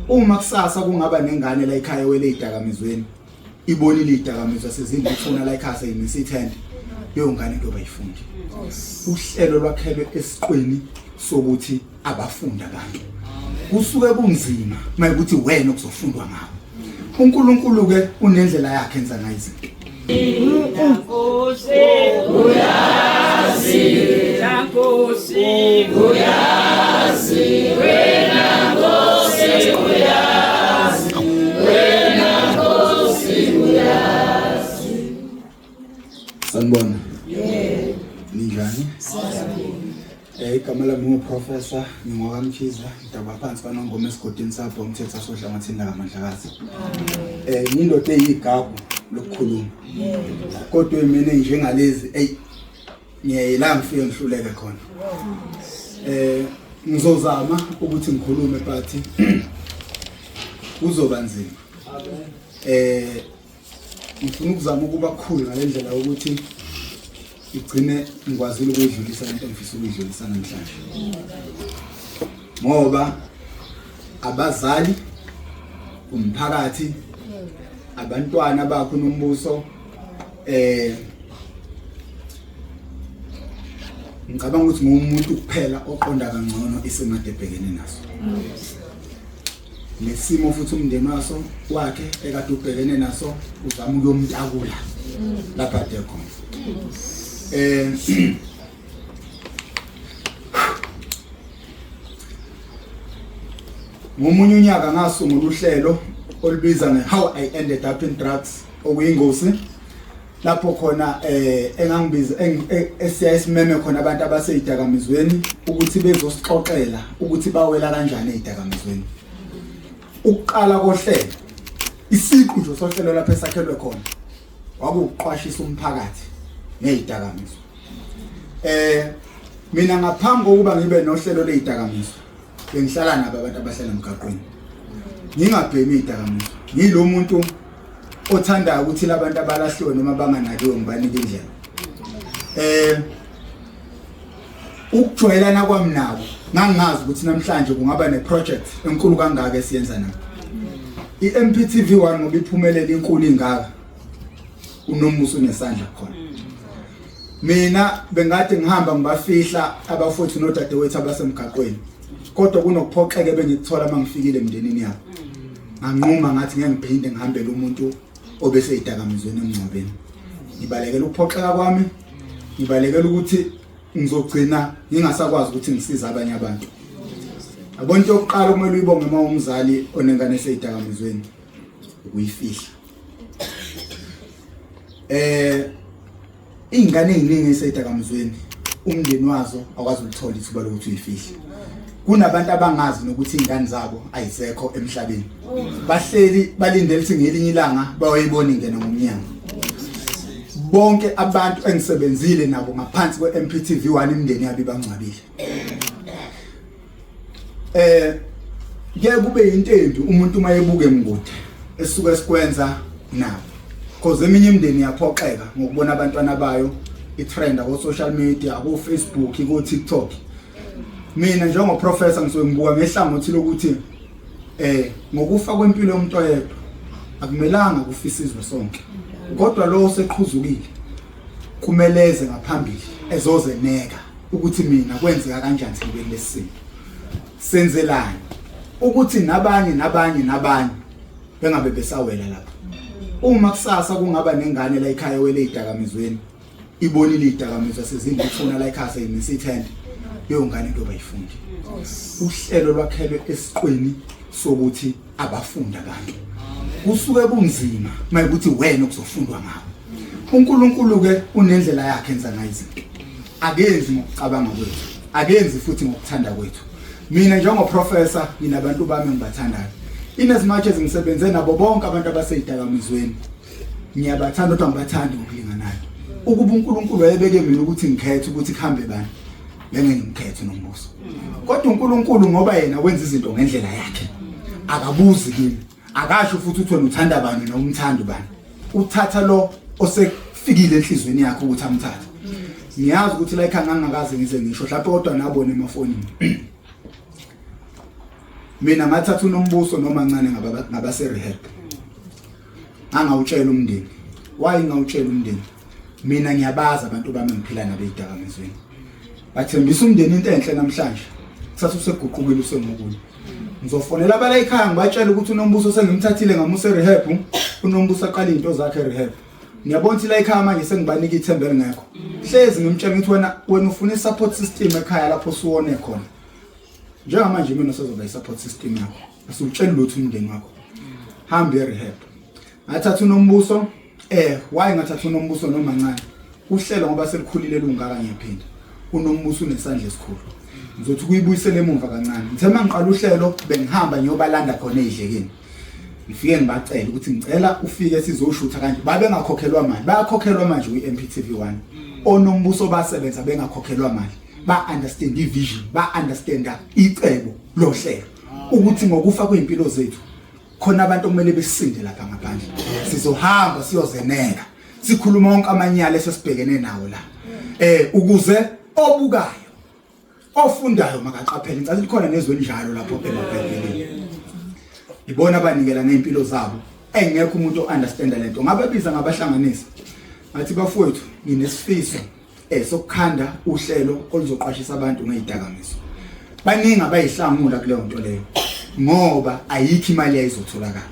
Uma kusasa kungaba nengane la ekhaya wele idakamizweni, ibonile idakamizwa sezindifuna la ekhaya seyimisa ithende, leyo ngane kuyoba yifundi. Uhlelo lwakhelwe esiqweni sokuthi abafundi abantu. Kusuke kunzima mayikuthi wena okuzofundwa ngawo. uNkulunkulu ke unendlela yakhe enza ngayo izinto. Nkosi uyazi, Nkosi uyazi, wena Nkosi uyazi, wena Nkosi uyazi. Sanibona. Yebo. Ninjani? Siyaphila. Igama lami nguProfessor ngingwakamkhiza ngidaba phansi kwaNongoma esigodini sapho umthetho asohlangothini lakaMandlakazi. Ngiyindoda eyigagu lokukhuluma. Kodwa mina njengalezi ey ngiyaye la ngifike ngihluleke khona. Ngizozama ukuthi ngikhulume but kuzoba nzima. Ngifuna ukuzama ukuba cool ngalendlela ukuthi igcine ngikwazile ukuyidlulisa lento engifisa ukuyidlulisa namhlanje, ngoba abazali, umphakathi, abantwana bakho nombuso, ngicabanga ukuthi ngumuntu kuphela oqonda kangcono isimo ade ebhekene naso nesimo futhi umndeni waso wakhe ekade ubhekene naso, uzama ukuyomtakula lapha ade khona. Ngomunye unyaka ngasungula uhlelo olubiza nge-How I Ended Up in Drugs, okuyingosi lapho khona engangibiza esiya esimeme khona abantu abaseyidakamizweni ukuthi bezosixoxela ukuthi bawela kanjani ezidakamizweni. Ukuqala kohlelo, isiqu nje sohlelo lapho esakhelwe khona, wakuqwashisa umphakathi ngezidakamizwa. Mina ngaphambi kokuba ngibe nohlelo lezidakamizwa, bengihlala nabo abantu abahlala emgaqweni, ngingabhemi izidakamizwa. Ngilo muntu othandayo ukuthi labantu abalahliwe noma banganakiwe ngibanike indlela. Ukujwayelana kwami nabo, ngangingazi ukuthi namhlanje kungaba neproject enkulu kangaka esiyenza nabo. I-MPTV 1 ngoba iphumelele inkulu ingaka, unomusa unesandla khona. Mina bengade ngihamba ngibafihla abafowethu nodadewethu abasemgaqweni, kodwa kunokuphoxeka ebengikuthola uma ngifikile emndenini yabo. Nganquma ngathi ngeke ngiphinde ngihambele umuntu obese idakamizweni emngcwabeni. Ngibalekela ukuphoxeka kwami, ngibalekela ukuthi ngizogcina ngingasakwazi ukuthi ngisize abanye abantu. Yabona, into yokuqala okumele uyibonge uma umzali onengane eseyidakamizweni ukuyifihla. Iy'ngane ey'ningi eseyidakamizweni umndeni wazo akwazi ukuthola ithuba lokuthi uyifihle. Kunabantu abangazi nokuthi iy'ngane zabo ayisekho emhlabeni, bahleli balindele ukuthi ngelinye ilanga bayoyibona ingena ngomnyango. Bonke abantu engisebenzile nabo ngaphansi kwe-MPTV 1 imindeni yabo ibangcwabile. Kuye kube into embi umuntu uma ebuka emkude esuke sikwenza nabo, because eminye imindeni iyaphoxeka ngokubona abantwana bayo itrend ko social media, ko Facebook, ko TikTok. Mina njengo professor ngisuke ngibuka ngehlangothi lokuthi ngokufa kwempilo yomuntu oyedwa akumelanga kufisa izwe sonke, kodwa lo oseqhuzukile kumeleze ngaphambili ezozeneka ukuthi mina kwenzeka kanjani sibeni lesimo, senzelani ukuthi nabanye nabanye nabanye bengabe besawela lapha. Uma kusasa kungaba nengane la ekhaya wele idakamizweni, ibonile idakamizwa sezindifuna la ekhaya seyimisa ithende, leyo ngane kuyoba yifundi. Uhlelo lwakhelwe esiqweni sokuthi abafundi abantu. Kusuke kunzima mayikuthi wena okuzofundwa ngawo. uNkulunkulu ke unendlela yakhe enza ngayo izinto. Akenzi ngokucabanga kwethu, akenzi futhi ngokuthanda kwethu. Mina njengoprofessor nginabantu bami engibathandayo. In as much as ngisebenze nabo bonke abantu abaseyidakamizweni, ngiyabathanda kodwa ngibathandi ngokulinganayo. Ukuba uNkulunkulu wayebeke mina ukuthi ngikhethe ukuthi kuhambe bani, bengeke ngimkhethe nombuso. Kodwa uNkulunkulu ngoba yena wenza izinto ngendlela yakhe, akabuzi kimi, akasho futhi uthi wena uthanda bani noma umthanda bani. Uthatha lo osefikile enhlizweni yakhe ukuthi amthathe. Ngiyazi ukuthi la ekhaya ngangakaze ngize ngisho mhlawumbe, kodwa nabona emafonini. Mina ngathatha uNombuso noma ncane ngabase rehab. Angawutshela umndeni. Why ngawutshela umndeni? Mina ngiyabaza abantu bami ngiphila nabo ezidakamizweni. Bathembisa umndeni into enhle namhlanje. Kusasa useguqukile usengokunye. Ngizofonela abala ekhaya ngibatshela ukuthi uNombuso sengimthathile ngamusa rehab. UNombuso aqala izinto zakhe rehab. Ngiyabona ukuthi la ekhaya manje sengibanika ithemba elingekho. Hlezi ngimtshela ngithi wena wena ufuna i-support system ekhaya lapho usuwone khona. Njengamanje mina usezoba i-support system yakho. Asiwutsheli lutho umndeni wakho. Hamba e-rehab. Ngathatha uNombuso why ngathatha uNombuso noma ncane? Uhlelo ngoba selikhulile lungaka ngiyaphinda. UNombuso unesandla esikhulu. Ngizothi kuyibuyisela emuva kancane. Ngithe mangiqala uhlelo bengihamba ngiyobalanda khona ezidlekeni. Ngifike ngibacela ukuthi ngicela ufike sizoshutha kanje. Babengakhokhelwa mali. Bayakhokhelwa manje kwi-MPTV 1. ONombuso basebenza bengakhokhelwa mali. Ba understand i-vision, ba understand icebo lohlelo. Ukuthi ngokufa kwezimpilo zethu khona abantu okumele besinde lapha ngaphandle. Sizohamba siyozeneka. Sikhuluma wonke amanyala esesibhekene nawo la. Ukuze obukayo ofundayo makaqaphele. Ngicela likhona nezwe njalo lapho emaBhayibhelini. Ibona abanikela ngeimpilo zabo engekho umuntu ounderstand lento. Ngababiza ngabahlanganisa. Ngathi bafowethu nginesifiso sokukhanda uhlelo oluzoqwashisa abantu ngezidakamizwa. Baningi abayihlangula kuleyo nto leyo ngoba ayikho imali ayizotholakala.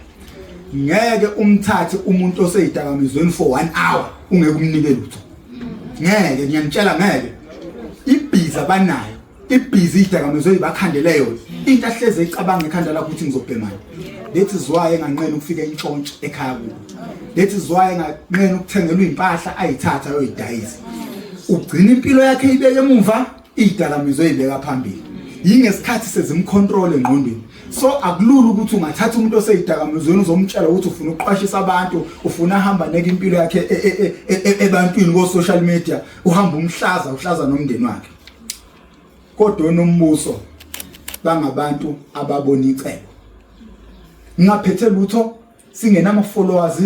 Ngeke umthathe umuntu oseyidakamizweni for 1 hour ungeke umnike lutho. Ngeke, ngiyanitshela ngeke. Ibhiza banayo, ibhiza idakamizwe ibakhandele yona. Into ahleze icabanga ekhanda lakho ukuthi ngizobhemana. That is why enganqena ukufika intshontsho ekhaya kubo. That is why enganqena ukuthengelwa impahla ayithatha ayoyidayisa. Ugcina impilo yakhe ibeke emuva, idakamizwe ibeka phambili. Yingesikhathi sezimcontrol engqondweni. So akulula ukuthi ungathatha umuntu oseyidakamizweni uzomtshela ukuthi ufuna ukuqwashisa abantu, ufuna ahamba neke impilo yakhe ebantwini ko social media, uhamba umhlaza, uhlaza nomndeni wakhe. Kodwa oNombuso bangabantu ababona icebo. Ngingaphethe lutho, singenama followers,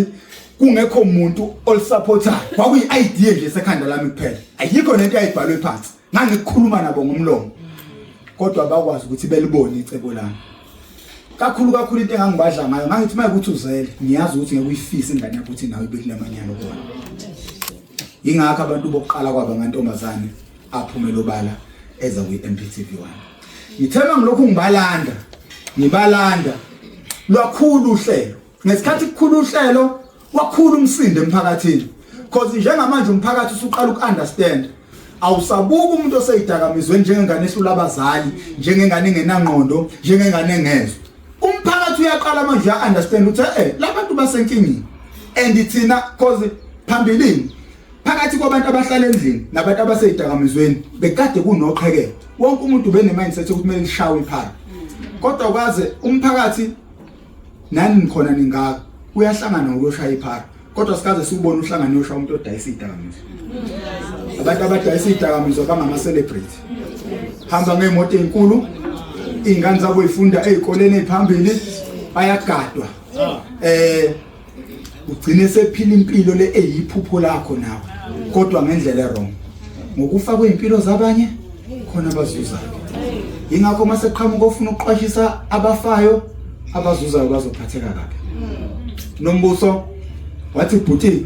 kungekho umuntu olisupportayo. Kwakuyi idea nje sekhanda lami kuphela. Ayikho nento eyayibhalwe phansi. Ngangikhuluma nabo ngomlomo. Kodwa bakwazi ukuthi belibone icebo lami. Kakhulu kakhulu into engangibadla ngayo, ngangithi maye ukuthi uzele, ngiyazi ukuthi ngeke uyifise ingane yakho ukuthi nawe ibe kulamanyana kubona. Ingakho abantu bokuqala kwaba amantombazane aphumela obala eza kwi-MPTV 1. Ngithemba ngilokhu ngibalanda, ngibalanda lwakhulu uhlelo. Ngesikhathi kukhulu uhlelo wakhulu umsindo emphakathini. Because njengamanje umphakathi usuqala ukunderstand. Awusabuka umuntu oseyidakamizweni njengengane ehlula abazali, njengengane engenangqondo, njengengane engezwa. Umphakathi uyaqala manje uya-understand ukuthi labantu basenkingeni. And thina cause phambilini phakathi kwabantu abahlala endlini nabantu abaseyidakamizweni bekade kunoqhekelo. Wonke umuntu ubene mindset yokuthi kumele lishawe iphara. Kodwa kwaze umphakathi nani nikhona ningaka uyahlangana ngokuyoshaya iphara. Kodwa sikaze siubone uhlangano yoshaya umuntu odayisa idakamizwa. Abantu abadayisa idakamizwa bangama celebrity. Hamba ngemoto ezinkulu, izingane zabo zifunda ezikoleni eziphambili, bayagadwa. Ugcine sephila impilo le eyiphupho lakho nawe, kodwa ngendlela wrong. Ngokufa kwezimpilo zabanye khona abazuzayo. Ingakho mase qhamuka ofuna ukuqwashisa abafayo, abazuzayo bazophatheka kabi. Nombuso wathi bhuti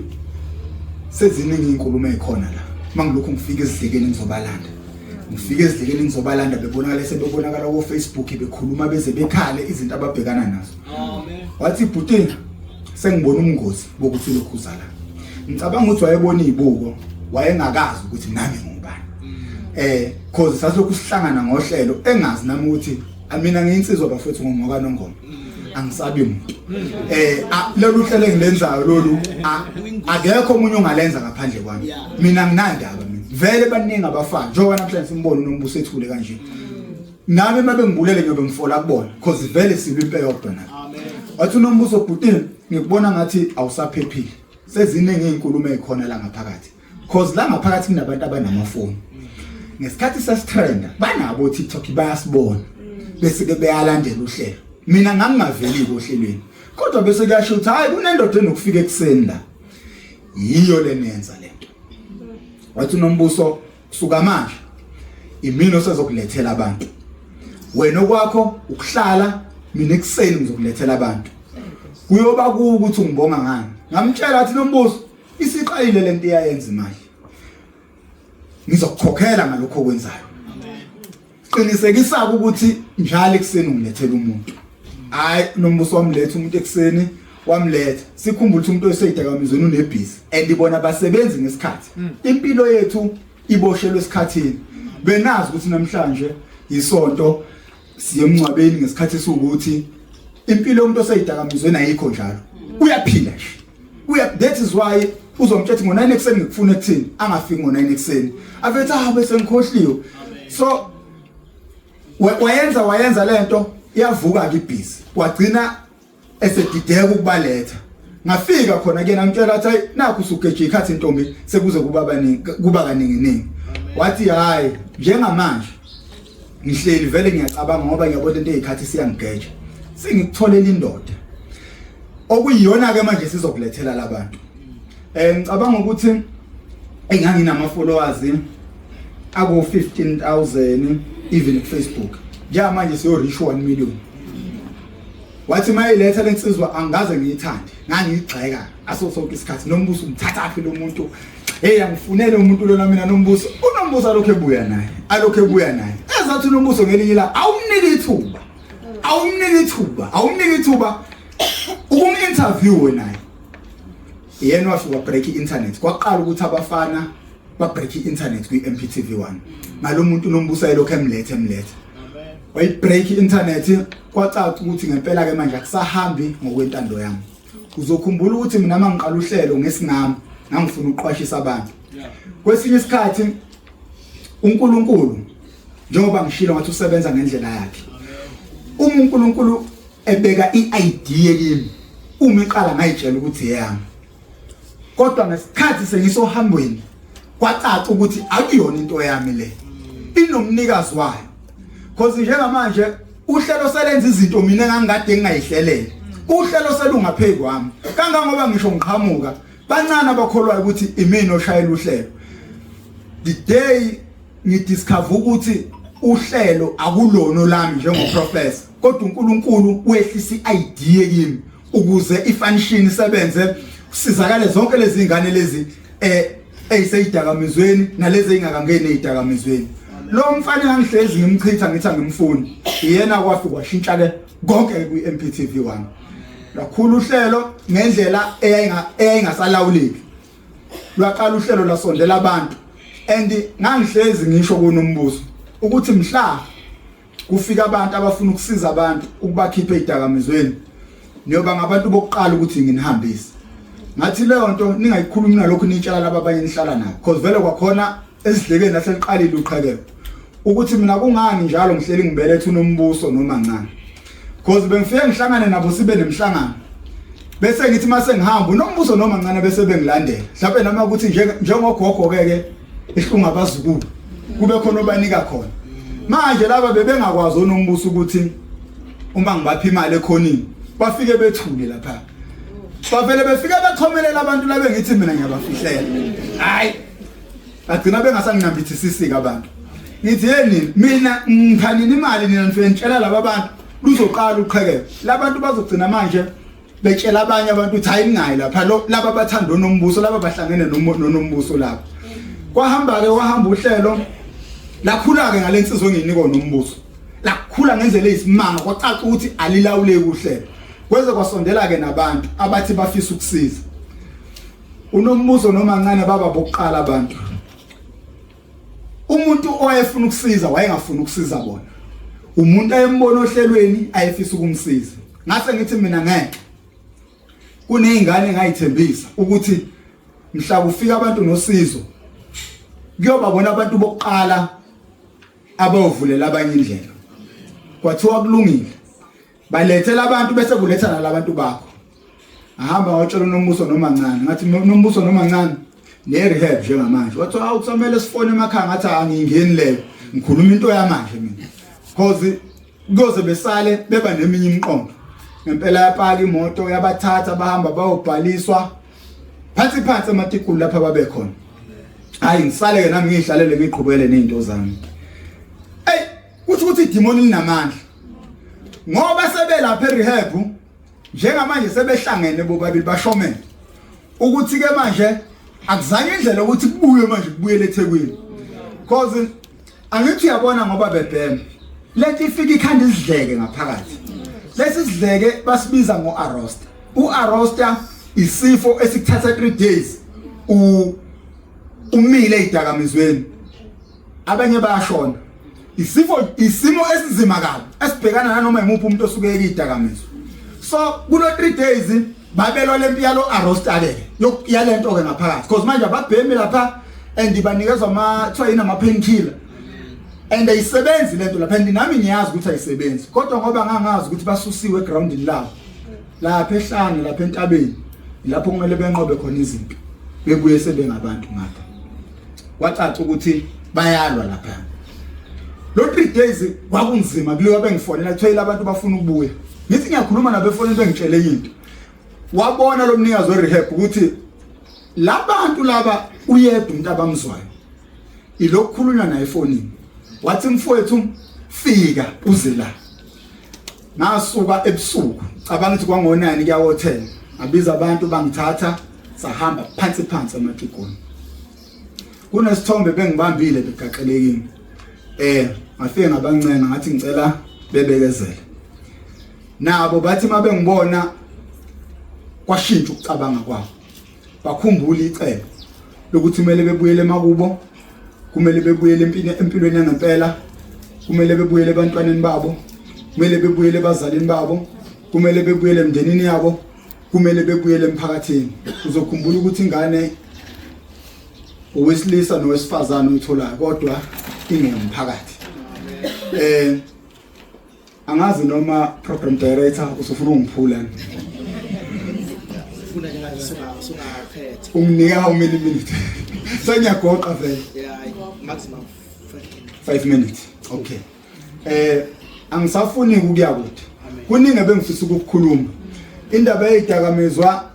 seziningi izinkulumo ezikhona la. Mangilokhu ngifika ezidlekeni ngizobalanda. Ngifika ezidlekeni ngizobalanda bebonakala sebebonakala ko Facebook bekhuluma beze bekhale izinto ababhekana nazo. Wathi bhuti sengibona umngozi bokuthi lokhu uzala. Ngicabanga ukuthi wayebona izibuko, wayengakazi ukuthi nami ngubani. Cause sasilokhu sihlangana ngohlelo engazi nami ukuthi mina ngiyinsizwa bafethu ngomoka nongoma. Angisabi umuntu. Lolu hlelo engilenzayo lolu akekho omunye ongalenza ngaphandle kwami. Mina nginandaba mina. Vele baningi abafana. Njengoba namhlanje simbona uNombuso ethule kanje. Nami uma bengibulele ngiyobe ngifola kubona cause vele silwa impe yodwa nami. Wathi uNombuso bhuti ngikubona ngathi awusaphephile. Seziningi izinkulumo ezikhona la ngaphakathi. Cause la ngaphakathi kunabantu abanamafoni. Ngesikhathi sesitrenda banabo TikTok bayasibona. Bese ke beyalandela uhlelo. Mina ngangingaveli ohlelweni. Kodwa bese kuyasho ukuthi hayi kunendoda enokufika ekseni la. Yiyo lenenza lento. Wathi uNombuso suka manje imini osezokulethela abantu. Wena okwakho ukuhlala Mina ekuseni ngizokulethela abantu. Kuyoba kuwe ukuthi ungibonga ngani. Ngamtshela athi nombuso isiqalile lento iyayenza imali. Ngizokukhokhela ngalokho okwenzayo. Qinisekisa ukuthi njalo ekuseni ungilethela umuntu. Hayi nombuso wamletha umuntu ekuseni wamletha. Sikhumbule ukuthi umuntu oseyidakamizweni unebhizi and ibona basebenzi ngesikhathi. Impilo yethu iboshelwe esikhathini. Benazi ukuthi namhlanje isonto siye emngcwabeni ngesikhathi esiwukuthi impilo yomuntu oseyidakamizweni ayikho njalo. Uyaphila nje. Uya that is why uzomtshela ngo9 ekuseni ngikufuna ekuthini angafiki ngo9 ekuseni. Afethe ah bese ngikhohliwe. So wayenza wayenza lento iyavuka ke ibhizi. Wagcina esedideka ukubaletha. Ngafika khona ke namtshela athi hayi nakhu usugeje ikhathi intombi sekuze kuba baningi kuba kaningi ningi. Wathi hayi njengamanje ngihleli vele ngiyacabanga ngoba ngiyabona into ezikhathi siyangigeja. Sengikutholela indoda. Okuyiyona ke manje sizokulethela labantu. Ngicabanga ukuthi enganginama followers aku 15000 even ku Facebook. Njengamanje siyo reach 1 million. Wathi mayiletha lensizwa angaze ngiyithande. Ngangiyigxeka aso sonke isikhathi nombuso umthathaphi lo muntu. Hey angifunele umuntu lona mina nombuso. Unombuso alokho ebuya naye. Alokho ebuya naye. Ezathi unombuso ngelinye la awumniki ithuba. Awumniki ithuba. Awumniki ithuba. Ukum-interview naye. Yena wafika break i-internet. Kwaqala ukuthi abafana ba break i-internet kwi-MPTV 1. Ngalomuntu nombuso ayelokho emlethe emlethe. Wayibreak i-internet kwacaca ukuthi ngempela ke manje akusahambi ngokwentando yami. Uzokhumbula ukuthi mina mangiqala uhlelo ngesingami ngangifuna ukuqwashisa abantu. Kwesinye isikhathi uNkulunkulu njengoba ngishilo ngathi usebenza ngendlela yakhe. Uma uNkulunkulu ebeka i-idea kimi uma iqala ngayitshela ukuthi yami. Kodwa ngesikhathi sengisohambweni kwacaca ukuthi akuyona into yami le. Inomnikazi wayo. Cause njengamanje uhlelo selenza izinto mina engangikade ngingayihlelele. Uhlelo selungapheki kwami. Kangangoba ngisho ngiqhamuka bancane abakholwayo ukuthi imina oshayela uhlelo. The day ngidiscover ukuthi uhlelo akulono lami njengoprofessor kodwa uNkulunkulu wehlisa i-idea kimi ukuze ifunction isebenze kusizakale zonke lezi ngane lezi eziseyidakamizweni nalezi ezingakangeni ezidakamizweni. Lo mfana engangihlezi ngimchitha ngithi angimfuni iyena kwafika kwashintsha ke konke kwi-MPTV 1. Lakhulu uhlelo ngendlela eyayingasalawuleki. Lwaqala uhlelo lasondela abantu and ngangihlezi ngisho kunombuso ukuthi mhla kufika abantu abafuna ukusiza abantu ukubakhipha ezidakamizweni niyoba ngabantu bokuqala ukuthi nginihambise. Ngathi leyo nto ningayikhulumi nalokhu nitshela laba abanye nihlala nabo because vele kwakhona esidlekeni naseliqalile uqhekeko ukuthi mina kungani njalo ngihleli ngibeletha unombuso noma ncane because bengifike ngihlangane nabo sibe nemhlangano bese ngithi mase ngihamba unombuso noma ncane bese bengilandela mhlawumbe noma ukuthi njengogogo ke ke ihlunga abazukulu kube khona obanika khona. Manje laba bebengakwazi onombuso ukuthi uma ngibapha imali ekhonini bafike bethule lapha. Bavele befike bechomelela abantu labe ngithi mina ngiyabafihlela. Hayi bagcina bengasanginambithisisi ke abantu. Ngithi yeni mina ngiphanini imali nina nifike nitshela laba bantu luzoqala uqhekeko. Labantu bazogcina manje betshela abanye abantu ukuthi hayi ningayi lapha lo laba bathanda onombuso laba bahlangene nonombuso lapha. Kwahamba ke wahamba uhlelo lakhula ke ngalensizwe engiyinikwa nombuso. Lakhula ngendlela eyisimanga kwacaca ukuthi alilawuleki uhlelo. Kweze kwasondela ke nabantu abathi bafisa ukusiza. Unombuso noma ncane baba bokuqala abantu. Umuntu owayefuna ukusiza wayengafuni ukusiza bona. Umuntu ayembona ohlelweni ayefisa ukumsiza. Ngase ngithi mina ngeke. Kunezingane engayithembisa ukuthi mhla kufika abantu nosizo kuyoba bona abantu bokuqala abayovulela abanye indlela. Kwathiwa kulungile. Balethela abantu bese kuletha nalabantu bakho. Ahamba ngawutshela unombuso noma ncane ngathi nombuso noma ncane ne rehab njengamanje. Wathi awu kusamele sifone emakhaya ngathi angingeni leyo. Ngikhuluma into yamanje mina. Because kuyoze besale beba neminye imiqondo. Ngempela yapaka imoto yabathatha bahamba bayobhaliswa phansi phansi ematikulu lapha babe khona. Hayi ngisale ke nami ngihlalele ngiqhubele nezinto zami. Ey kusho ukuthi idemoni linamandla. Ngoba sebelapha e-rehab njengamanje sebehlangene bobabili bashomene ukuthi ke manje akuzange indlela ukuthi kubuye manje kubuyele eThekwini cause angithi uyabona ngoba bebhema lento ifika ikhanda isidleke ngaphakathi lesi sidleke basibiza ngo-arosta u-arosta isifo esikuthatha 3 days u umile idakamizweni abanye bayashona isifo isimo esinzima kabi esibhekana nanoma imuphi umuntu osuke ekidakamizwa so kulo 3 days babelwa lempi yalo arrosta ke yalento ke ngaphakathi because manje ababhemi lapha and banikezwa ama kuthiwa yini ama painkiller and ayisebenzi lento lapha and nami ngiyazi ukuthi ayisebenzi kodwa ngoba ngangazi ukuthi basusiwe egroundini labo lapha ehlane lapha entabeni lapho kumele benqobe khona izimpi bebuye sebengabantu ngapha kwacaca ukuthi bayalwa lapha lo 3 days kwakunzima kuliwa bengifonela kuthiwa abantu bafuna ukubuya ngithi ngiyakhuluma nabo efonini bengitshele into wabona lo mnikazi we-rehab ukuthi labantu laba uyedwa umuntu abamzwayo ilokukhulunywa naye efonini wathi mfowethu fika uze la ngasuka ebusuku cabanga ukuthi kwango-9 kuya ko-10 ngabiza abantu bangithatha sahamba phansi phansi ematigoni kunesithombe bengibambile begaxelekile eh ngafike ngabancenga ngathi ngicela bebekezele nabo bathi mabengibona kwashintsha ukucabanga kwabo bakhumbula icebo lokuthi kumele bebuyele emakubo kumele bebuyele empilweni yangempela kumele bebuyele ebantwaneni babo kumele bebuyele ebazalini babo kumele bebuyele emndenini yabo kumele bebuyele emphakathini uzokhumbula ukuthi ingane owesilisa nowesifazane uyitholayo kodwa ingeyomphakathi eh angazi noma program director usufuna ungiphula ufuna nje ngathi sungaphetha unginika how many minutes sengiyagoqa vele yeah maximum 5 minutes okay eh angisafuni ukuya kude kuningi ebengifisa ukukukhuluma indaba yezidakamizwa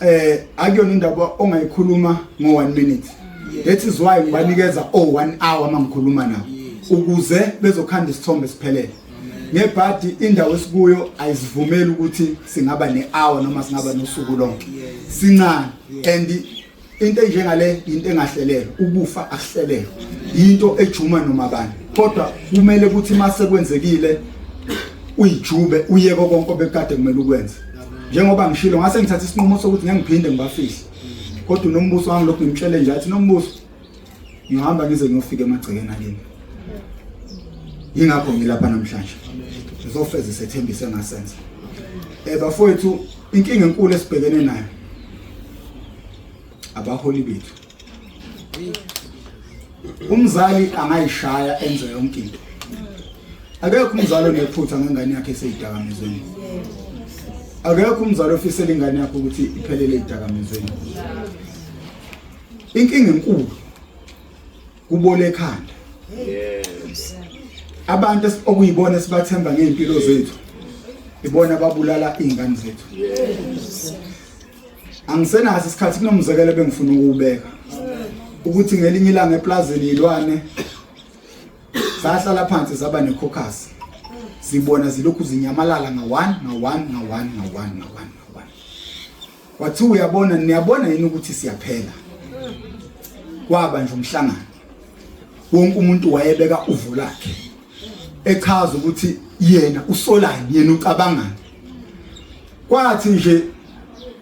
eh akuyona indaba ongayikhuluma ngo 1 minute that is why ngibanikeza oh 1 hour mangikhuluma nabo ukuze bezokhanda isithombe siphelele ngebhadi indawo esikuyo ayisivumeli ukuthi singaba ne-hour noma singaba nosuku lonke sincane and into enjengale into engahlelelwa ukufa akuhlelelwa into ejuma noma bani kodwa kumele ukuthi mase kwenzekile uyijube uyeke konke obekade kumele ukwenze njengoba ngishilo ngase ngithatha isinqumo sokuthi ngeke ngiphinde ngibafihle kodwa unombuso wami lokhu ngimtshele nje athi nombuso ngihamba ngize ngiyofika emagcekeni akini yingakho ngilapha namhlanje ngizofeza isethembiso engasenza eh bafowethu inkinga enkulu esibhekene nayo abaholi bethu umzali angayishaya enze yonke into akekho umzali onephutha ngengane yakhe eseyidakamizweni akekho umzali ofisela ingane yakhe ukuthi iphelele eyidakamizweni inkinga enkulu kubola ekhanda yes abantu okuyibona esibathemba ngeimpilo zethu ibona ababulala izingane zethu yes angisenaso isikhathi kunomzekelo ebengifuna ukuwubeka ukuthi ngelinye ilanga eplazini yilwane sahlala phansi saba necaucus zibona zilokhu zinyamalala nga-1 nga-1 nga-1 nga-1 nga-1 nga-1 wathi uyabona niyabona yini ukuthi siyaphela kwaba nje umhlangano wonke umuntu wayebeka uvo lakhe echaza ukuthi yena usolani yena ucabangani kwathi nje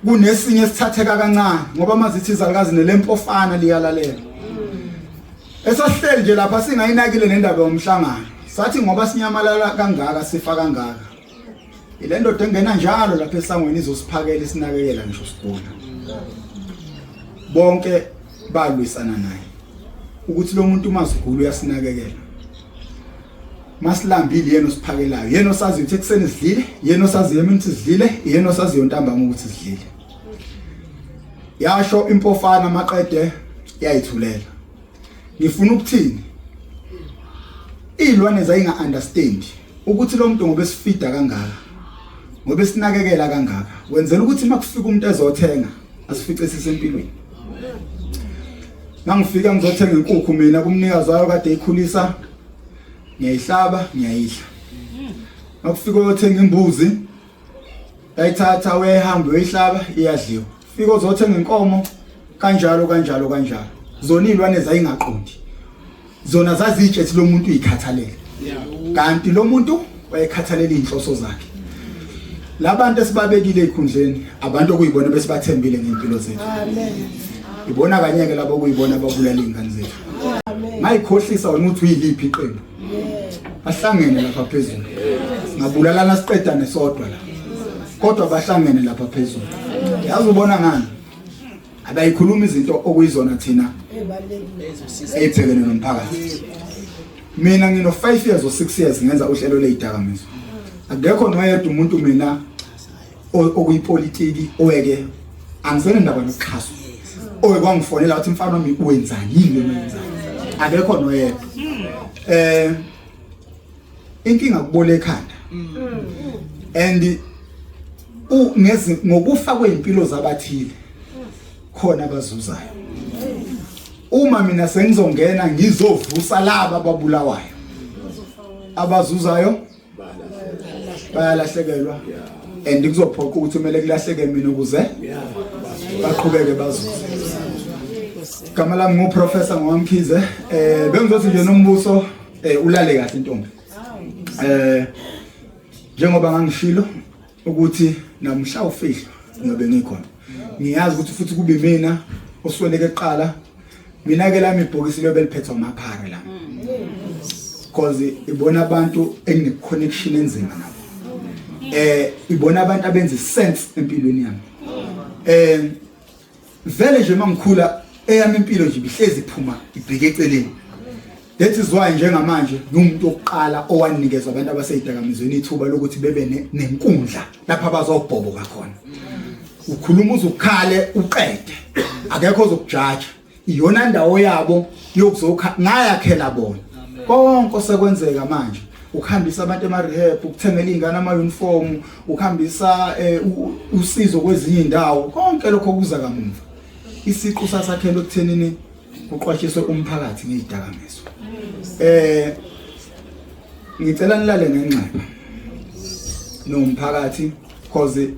kunesinye esithatheka kancane ngoba mazithi izalukazi nelempofana liyalalela esasihleli nje lapha singayinakile nendaba yomhlangano sathi ngoba sinyamalala kangaka sifa kangaka ile ndoda engena njalo lapha esangweni izosiphakela isinakekela ngisho sigula bonke balwisana naye ukuthi lo muntu uma sigula uyasinakekela masilambile yena osiphakelayo yena osaziyo ukuthi ekuseni sidlile yena osaziyo emini ukuthi sidlile yena osaziyo ntambama ukuthi sidlile yasho impofana maqede yayithulela ngifuna ukuthini izilwane zayinga understand ukuthi lo muntu ngoba esifida kangaka ngoba esinakekela kangaka wenzela ukuthi makufika umuntu ezothenga asifice sisempilweni mangifika ngizothenga inkukhu mina kumnikazi wayo kade ikhulisa ngiyayihlaba ngiyayidla Makufika uyothenga imbuzi yayithatha uyayihamba uyoyihlaba iyadliwa. Fika uzothenga inkomo kanjalo kanjalo kanjalo. Zona izilwane zayingaqondi. Zona zazitshethi lo muntu uyikhathalele. Kanti lo muntu wayekhathalela izinhloso zakhe. Labantu esibabekile ezikhundleni abantu okuyibona besibathembile ngempilo zethu. Amen. Ibona kanyeke labo okuyibona ababulala izingane zethu. Amen. Mayikhohlisa wena uthi uyiliphi iqembu. Bahlangene lapha phezulu. Ngabulalana siqedane sodwa la. Kodwa bahlangene lapha phezulu. Yazi ubona ngani? Abayikhuluma izinto okuyizona thina eyibhekene nomphakathi. Mina ngino 5 years or 6 years ngenza uhlelo lezidakamizwa. Akekho noyedwa umuntu mina okuyipolitiki oweke angisenendaba nokuxhaswa. Owe kwangifonela wathi mfana wami wenzani yini le wenzani. Akekho noyedwa. Eh inkinga kubola ekhanda. And ungezi ngokufa kwezimpilo zabathile khona abazuzayo. Uma mina sengizongena ngizovusa laba ababulawayo. Abazuzayo bayalahlekelwa and kuzophoqa ukuthi kumele kulahleke mina ukuze baqhubeke bazuze. Igama lami nguProfessor Ngwamkhize. Eh bengizothi nje nombuso eh ulale kahle intombi. Eh njengoba ngangishilo ukuthi namhla ufihlwa ngiyobe ngikhona. Ngiyazi ukuthi futhi kube mina osweleke kuqala. Mina ke lami ibhokisi liyobe liphethwe amaphara la. Because ibona abantu engine connection enzima nabo. Eh ibona abantu abenza sense empilweni yami. Eh vele nje mangikhula eyami impilo nje ibihlezi iphuma ibheke eceleni. That is why njengamanje ngiwumuntu wokuqala owanikezwa abantu abaseyidakamizweni ithuba lokuthi bebe nenkundla lapho abazobhoboka khona. Ukhuluma uzukhale uqede. Akekho ozokujaja. Iyona ndawo yabo yokuzokha ngayakhela bona. Konke osekwenzeka manje ukuhambisa abantu ema-rehab, ukuthengela iy'ngane ama-uniform, ukuhambisa usizo kwezinye iy'ndawo, konke lokho kuza kamuva. Isiqu sasakhelwe ekuthenini kuqwashiswe umphakathi ngezidakamizwa. Eh ngicela nilale ngenxeba nomphakathi cause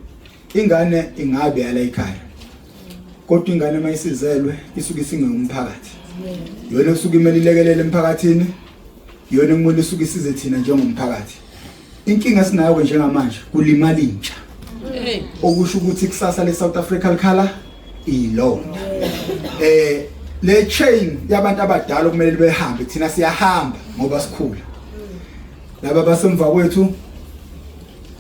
ingane ingabe yala ekhaya. Kodwa ingane mayisizelwe isuke isingeyomphakathi. Yona esuke imele ilekelele emphakathini, iyona ekumele isuke isize thina njengomphakathi. Inkinga esinayo ke njengamanje kulimala intsha. Okusho ukuthi kusasa le South Africa likhala ilonda. Eh le chain yabantu abadala kumele behambe thina siyahamba ngoba sikhula. Laba basemva kwethu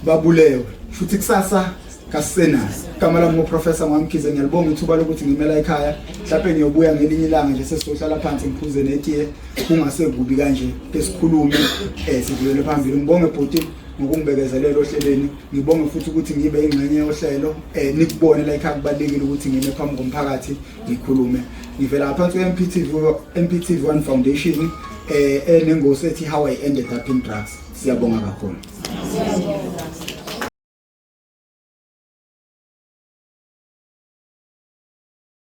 babulewe futhi kusasa kasisenayo. Igama lami nguProfessor Ngwamkhize, ngiyalibonga ithuba lokuthi ngimela ekhaya. Mhlawumbe ngiyobuya ngelinye ilanga nje sesizohlala phansi ngiphuze netiye kungase kubi kanje ke sikhulume eh sidlulele phambili. Ngibonge bhuti ngokungibekezelela ohlelweni, ngibonge futhi ukuthi ngibe ingxenye yohlelo eh nikubone la ekhaya kubalekile ukuthi ngime phambi komphakathi ngikhulume. Ngivela ngaphansi kwe-MPTV MPTV One Foundation eh enengosi ethi How I Ended Up in Drugs. Siyabonga kakhulu.